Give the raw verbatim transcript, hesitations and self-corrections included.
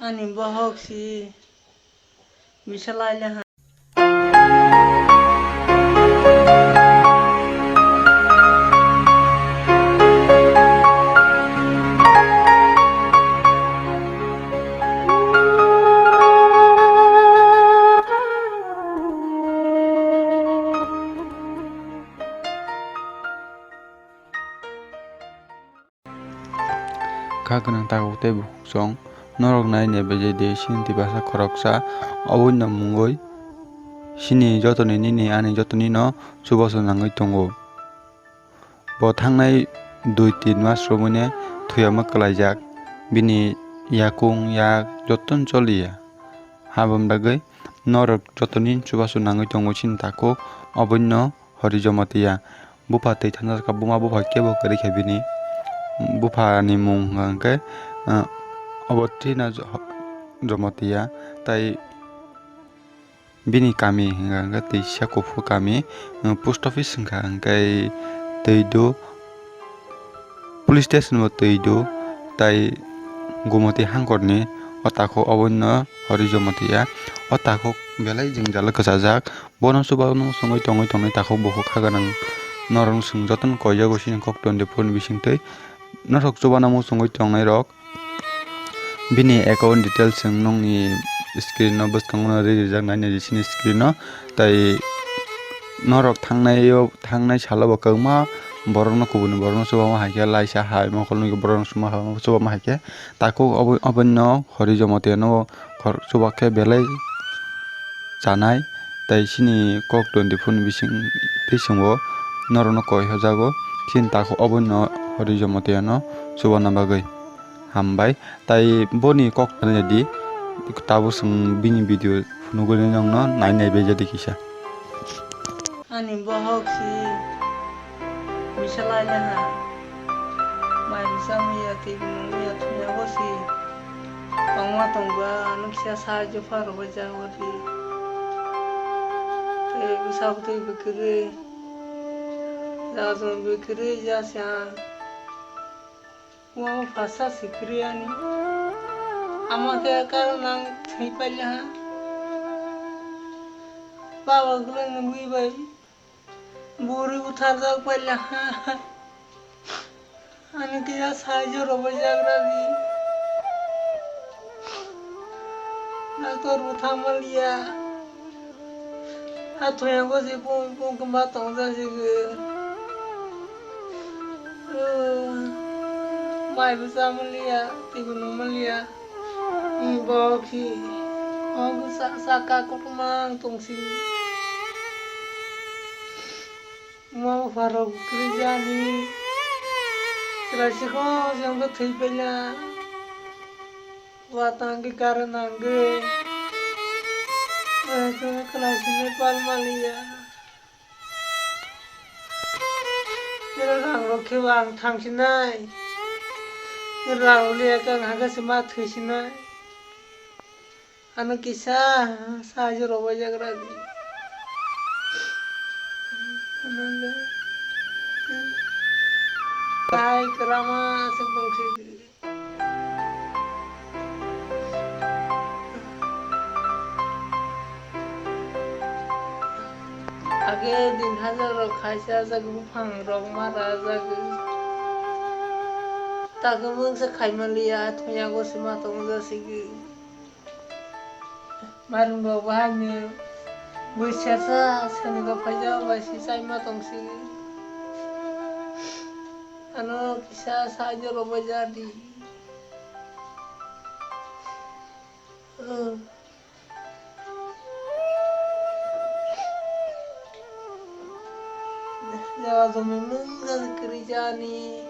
Ani bohok si bisa lai le ha. Kha gwnang takhuk tei bukhuk chwng, norok nai nai bai di, chini twipasa khoroksa oboino mungwi chini jotoni nini ani jotoni no chubachu nangwi tongo. Bo thangnai dui tin mas romwi ne thwiya ma kwlaijak, bini yakung yak jotono choliya. Habam bagwi norok jotoni chubachu nangwi tongo chini takhuk oboino Hori Jamatia. Bupha twi thansa kha, buma bupha kebo kwrwi kha bini. Bupha ni mung hwnkha hwnkhe, ah, obo Trina Jo-, Jamatia, tai bini kami hwnkha hwnkhe Twisa Kuphur kami, ah, post office hwnkha hwnkhe twi do, police station bo twi do, tai Gumoti hangkor ni o takhuk oboino Hori Jamatia. O takhuk belai jwngjal kwchajak. Bono chubachu nangwi tongwi tongwi takhuk bukhuk kha gwnang norok chwng jotono koijago chini kok twenty four ni bisingtwi. Norok chubachu nangwi tongwi tongnai rok bini account details chwng nokni screen o bwskango no ri rijak nai nai di chini screen o. Tai norok thangnai o, thangnai salo bo kwbangma borok no kubuni borok no chubachu ma hai khe laisa hai mokol nugwi borok no chubachu ma hai khe takhuk obo, oboino Hori Jamatia no khorok chuba khe belai chanai, tei chini kok twenty four ni bising twi chwngbo norokno koi hojago, chini takhuk oboino Hori Jamatia no chubana bagwi. Hambai, tai boni kok tani di, tabuk chwng bini video phunugwi nokno nai nai bai jadi kisa. Ani bohok si bisa lai le ha. Mai bisa muya twi nung muya thuya bo si. Tongma tongba, ano kisa sahajyo pharo bai jago di. Tei bwsa bwtwi bwkrwi, jaga joni bwkrwi, ja siya. Wama phasa si kwrwi ani. Ama khe karon ang thwi paila ha. Baba gulai nungwi bai. Buri butharjak paila ha. Ani kisa sahajyo rwbaijak radi. Doctor bo thangmaliya. Athoya go se pung pung kwma tongjasigwi. Mai bo chamaliya, tei bo nungmaliya. Bo khi. Bo sa saka kotorma ang tongsi. Mama pharok kwrwi jani. Chwrai sikho jengbo thwi paila. Watangwi kara nangwi. Khlai sinai pal maliya. Nini rang rok khe ang thang sinai. Nini rang rok liya khe ang haga se ma thwi sinai. Ano kisa sahajyo rwbaijak radi. Ano le. Tai kwrama se bwngsi. Age din hajar rok khaisa jak buphang rok mara jak. Takhe mungsa khaimaliya, athoya go se ma tong jasigi. Marung rok bo haino bui sersa sani rok phaijak bai si chaima tongsi. Ano kisa sahajyo rwbaijak di. Jaga jomi mungsa kwrwi jani.